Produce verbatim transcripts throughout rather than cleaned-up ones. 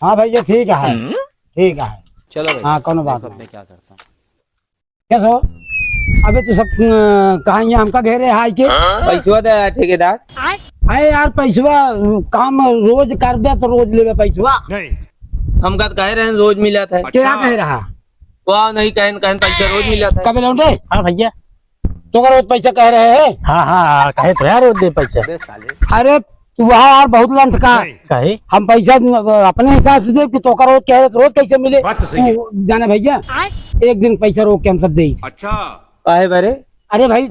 हाँ भैया, ठीक है, हम्म? ठीक है। चलो भाई, हाँ, कोनो बात देखो नहीं। मैं क्या करता हूँ। कैसे हो? अबे तू सब, अ, कहाँ यहाँ हमका घेरे है आइके? पैसवा दे यार ठेकेदार। अरे यार, पैसवा काम रोज करबे तो रोज लेबे पैसवा। नहीं। हमका तो कहे रहे रोज मिलत है। क्या अच्छा। कह रहा? वाह, नहीं कहन, कहन पैसा रोज मिलत है। कबे लौंडे? हाँ भैया। तो का रोज पैसा कह रहे हैं? हाँ, हाँ, हाँ, कहे तो यार रोज दे पैसा। अरे तू वहाँ यार बहुत लंठ का। नहीं। काहे? हम पैसा अपने हिसाब से दे कि तो का रोज कह रहे तो रोज कैसे मिले? बात तो सही है। तू जाने भैया, एक दिन पैसा रोक के हम सब दे। अच्छा। काहे बरे? अरे भाई,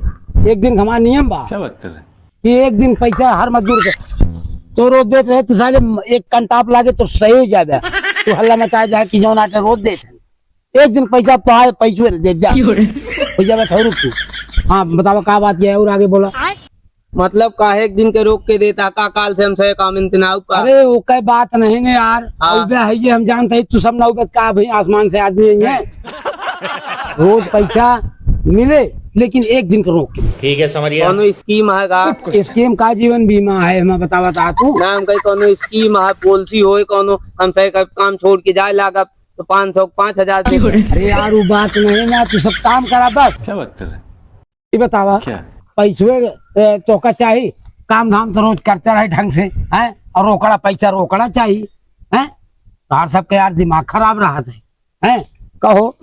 एक दिन का हमारा नियम बा क्या बात कर रहे हैं? कि एक दिन पैसा हर मजदूर के तो रोज देत रहे, तो साले एक कंटाप लागे तो सही हो जाबे। तू हल्ला मचाए जाए कि जौन आटे रोज देत है। एक दिन पैसा पाए, पैसवे न दे जा। क्यों रे? हो जाबे, ठहरू तू। हाँ, बतावा का बात है और आगे बोला। मतलब काहे एक दिन के रोक के देता, का काल से हमसे काम इनके ना ऊपर? अरे, ओके बात नहीं ने यार। हाँ। अउबे है ये, हम जानते हैं तू सब ना उबत का भाई आसमान से आदमी है। रोज पैसा मिले, लेकिन एक दिन के रोक के। ठीक है, समझ गया। कौनो स्कीम है का? स्कीम का जीवन बीमा है, हमें बता, बता तू। ना, हम कहीं कौनो स्कीम है, पॉलिसी होए कौनो, हमसे का काम छोड़ के जाए लागत तो पाँच सौ, पाँच हजार दे। अरे यार, वो बात नहीं ना, तू सब काम करा बस। क्या बात कर रहे हैं? ये बतावा, क्या? पैसवे, ए, तोका चाही, काम धाम तो रोज करते रहे ढंग से, हैं? और रोकड़ा, पैसा रोकड़ा चाही, हैं? तोहार सबके यार दिमाग खराब रहत है, हैं? कहो,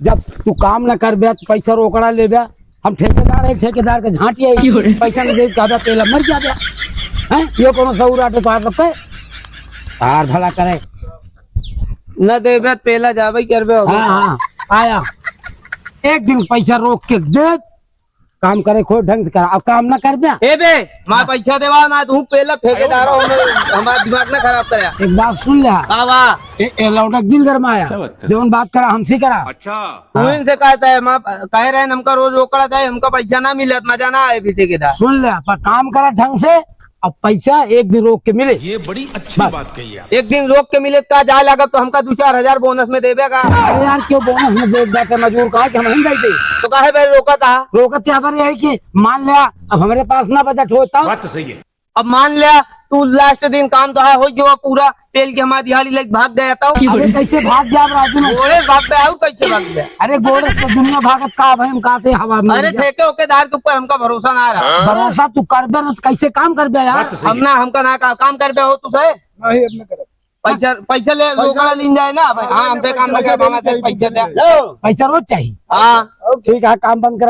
जब तू काम न करबे तो पैसा रोकड़ा लेबे, हम ठेकेदार है, ठेकेदार के झांटी है, क्यों रे? पैसा न दे, कहबे पेला मर जाबे, हैं? ये कोनो सऊर आटे तोहार सबके? तोहार भला करे। न देबे तो पेला जाबे करबे हो। हाँ, हाँ, आया। एक दिन पैसा रोक के दे, काम करे, खोज ढंग से करा। अब काम ना करबे। ए बे, माँ हाँ। पैसा देवा ना, तू पेला ठेकेदार हो, हमार, हमार दिमाग ना खराब करे। एक बात सुन ले। का बा? ए, ए लौंडा दिल गरमाया। क्या बात कर? जौन बात करा, हमसे करा। अच्छा। तू हाँ। इनसे कहता है, माँ कह रहे हैं, हमका रोज रोकड़ा चाही, हमका पैसा ना मिलत, मजा ना आए भी ठेकेदार। सुन ले, पर काम करा ढंग से, अब पैसा एक दिन रोक के मिले। ये बड़ी अच्छी बस। बात कही आप। एक दिन रोक के मिले, का जाए लागब तो हमका दो चार हजार बोनस में देबे का? अरे यार, क्यों बोनस में दे जाते मजूर का कि हम ही दे दे? तो काहे बे रोकत हा? रोकत यहाँ पर यही कि मान लिया, अब हमारे पास ना बजट होता। बात तो सही है। अब मान लिया, तू लास्ट दिन काम तो है, हो गया पूरा, पेल के हमार दिहाड़ी लेके भाग गया था। अरे कैसे भाग गया अब राजू में? गोड़े भाग गया, और कैसे भाग गया? अरे गोड़े से दुनिया भागत का, भाई हम कहते हवा में अरे उड़ गया। ठेके ओकेदार के ऊपर हमका भरोसा ना रहा। भरोसा तू करबे ना, तो कैसे काम करबे यार? बात तो सही हम है। ना, हमका ना का, काम करबे हो तू से? नहीं, अब ना करब। पैसा, पैसा ले, पैसा रोकड़ा लीन जाए ना भाई। हाँ, हमसे काम ना पैसा कर, हमारे से चाहिए, पैसा दे। लो, पैसा रोज चाहिए। हाँ। ठीक है, काम बंद करा।